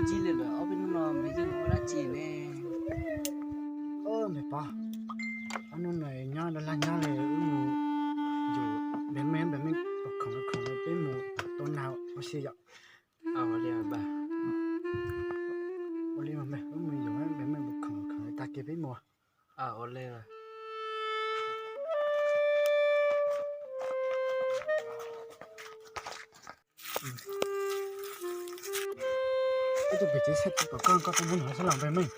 Tsis li lawm, ob peb hnub no npawg yeej ua dab tsi ne? Npawg Pov, ob hnub no nyob dab laj nyob li, wb mus yus npawg Meej, npawg Meej puas khoom khoom peb mus tua nas ua si yom. Ua li mas npawg, wb mus yus npawg Meej puas khoom khoom tag kis peb mus. Ua li. Ib tug pem tsev saib tsis pom koj, koj tuaj nyob no xwb los npawg Meej?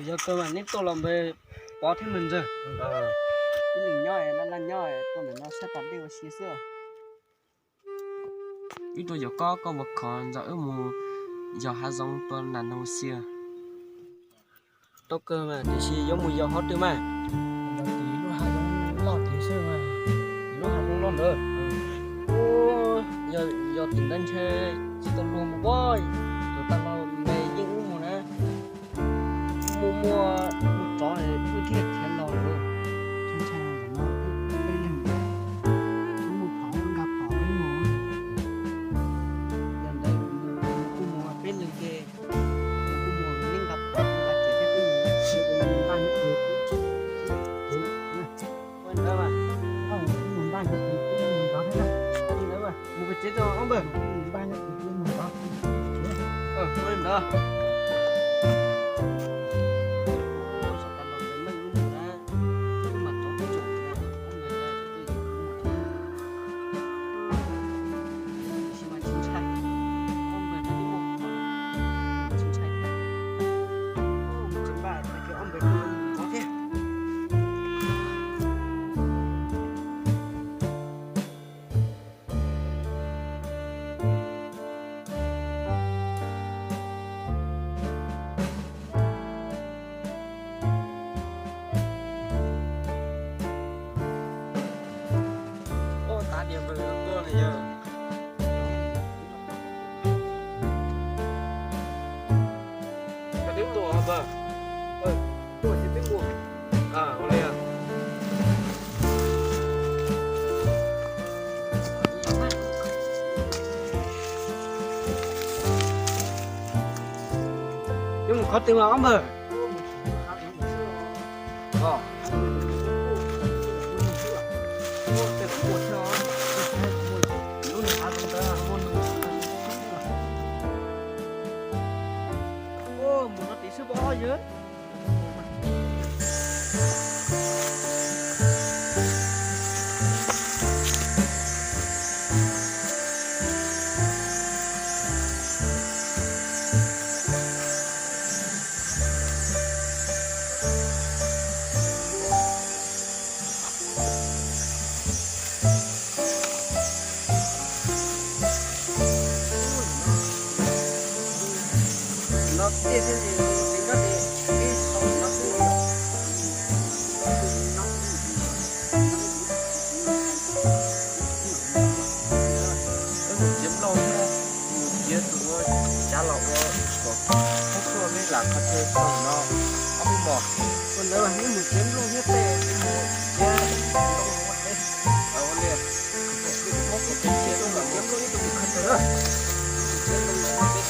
Yog kawg mas neb tuaj los npawg Pov thiab npawg Ntxawg. Ib leeg nyob laj laj nyob tuaj ntawm no saib pas dej ua si xwb. Wb tuaj yos koj, koj puas khoom nrog wb mus yos hav zoov tua nas noog ua si? Tau kawg mas, tiam sis yuav mus yos qhov twg mas? Yos tim lub hav zoov loj tim xwb mas. Tim lub hav zoov loj ntawd. Yos tim ntawd ntshe tsis tau luag mus pob. Tus tag los npawg yeej wb mus na. Muaj muaj mus tsov wb thiaj khiav los lawm. Ntshai ntshai no peb leeg, wb mus phom nkag phom wb mus. Yog ntawd kuj mus peb leeg ces kuj mus neb nkag phom nkag ces peb kuj mus. Npaj nyob kuv mus ntawd mas, mus npaj nyob kuv mus ntawd thiab na. Mus pem tsev tso ob npawg. Npaj nyob kuv mus ntawd. Ua li ntawd. Ua tas dias npawg tuaj ne yog. Koj twb tuaj os npawg. Tuaj ces twb mus. Ua li. Yuav mus qhov twg mas ob npawg? Mus no tim xwb pob yawg. No tiaj thiab ces tsis nyob ces peb tau no xwb. Mus txiav nplooj, mus txiav tus ua cav los ua kom khoob tuaj peb lam qhov chaw tau no ob peb mos. Ua ntawd mas neb mus txiav nplooj thiab tej, neb mus txiav ntoo ua teb. Ua li, neb mus txiav nplooj ib tug tus khaws tawm na. Txiav ntoo ua teb.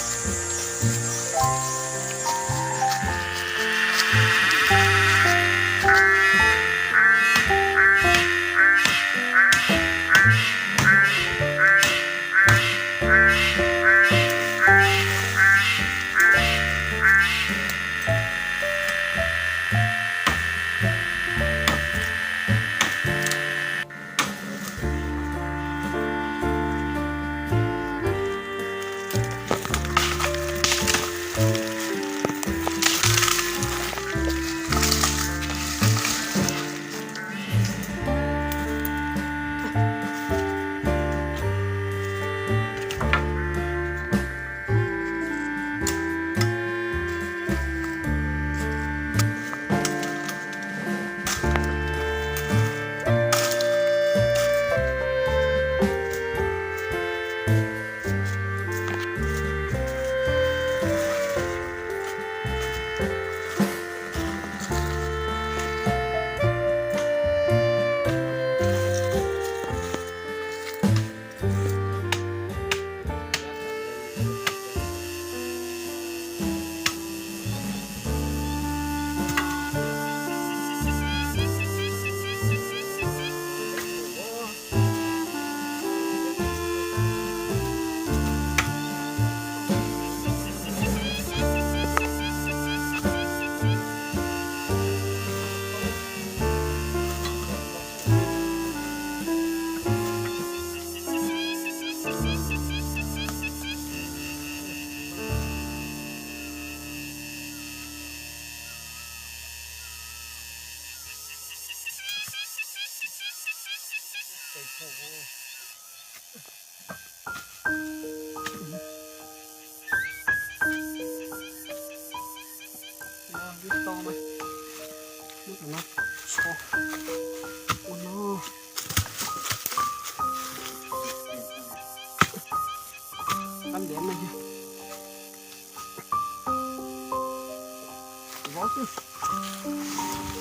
Tsis muaj,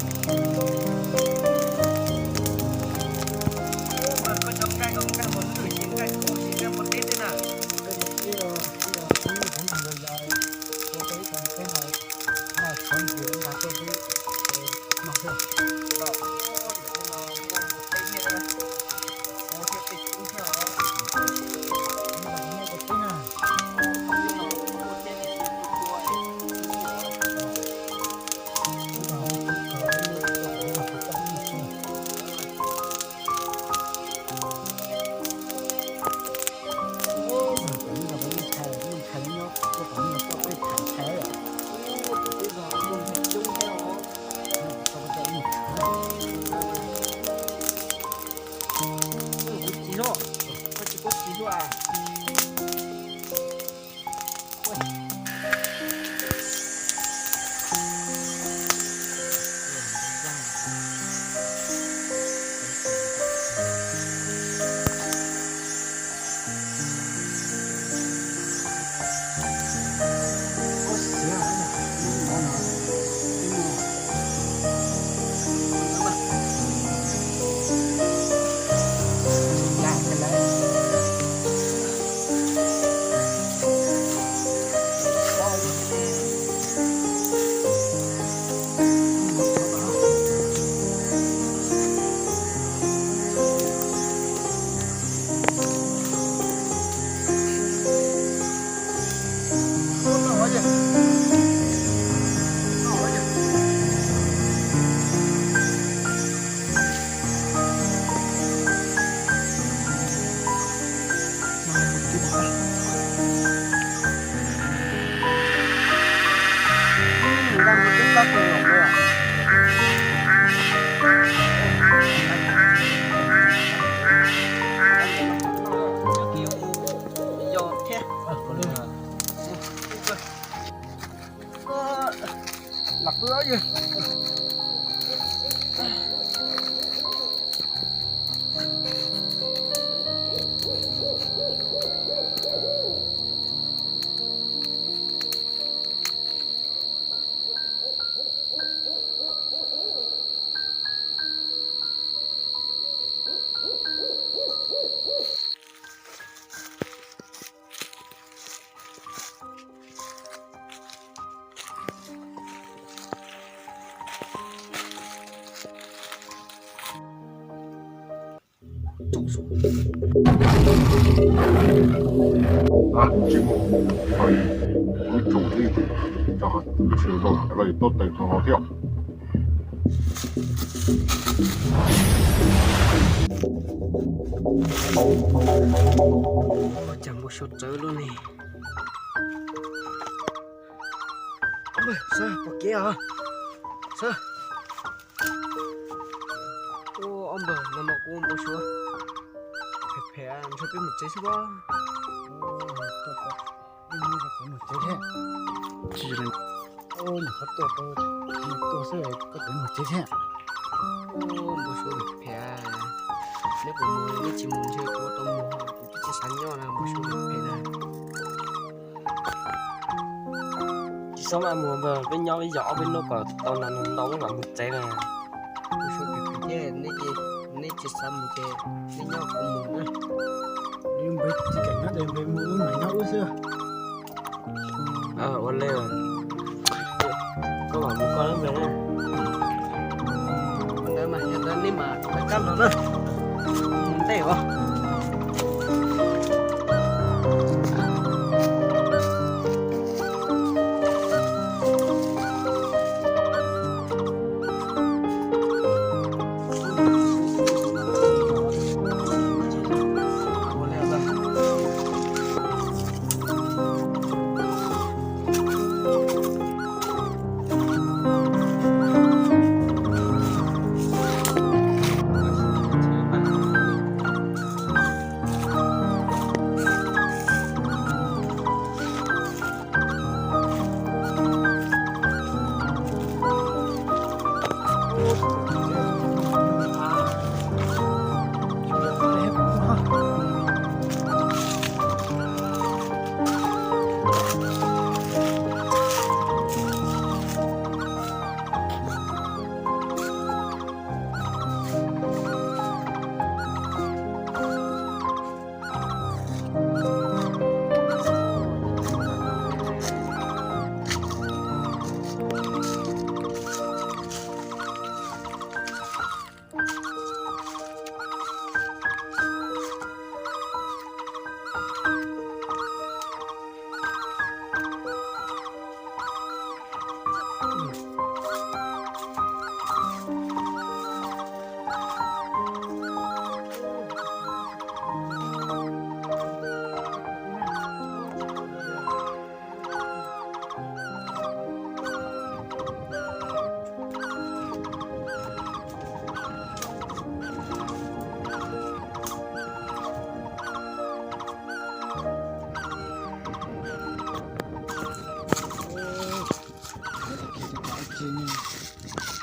wb tsum thiab, cov hauv tsev los tuaj tes tau no thiab. Cas npau suav rawv luaj ne. Sawv, pom kev os. Sawv. Ua ob npawg no mas kuv npau suav phem phem, ntshe peb mus tsev xwb pob. Mus tsev thiab. Tsis mus qhov tuaj, mus tuaj xwb koj tseem mus tsev thiab. Npau suav phem, neb puas mus, neb tsis mus ntshe kuv tau mus, kuv twb tsis xav nyob na, npau suav phem na. Tsis txhob maj mus npawg, peb nyob peb zov ob peb hnub kom tau nas nus ntau mam mus tsev na. Npau suav phem phem thiab, neb tsis xav mus ces neb nyob kuv mus na. Npawg tsis kam nyob ces npawg mus wb mam nyob wb xwb. Ua li, koj mam mus koj lawm npawg na. Ua ntawd mas yog ntawd neb mam rov qab los na. Mus ntej os.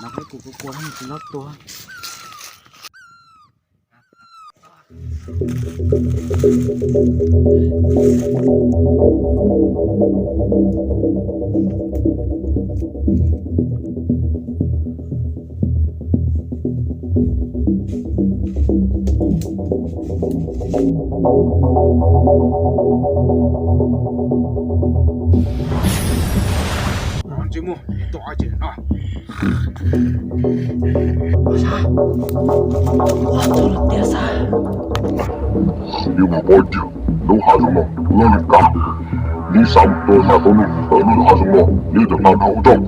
Los peb kuv kuv kuv tsis lob tua. Ntsej muag, tua ces no. Yus mus pab cwg lub hav zoov no, lub nws kam, nws xav mus tua mas tau nws, tau lub hav zoov no, nws tus no dhau rau.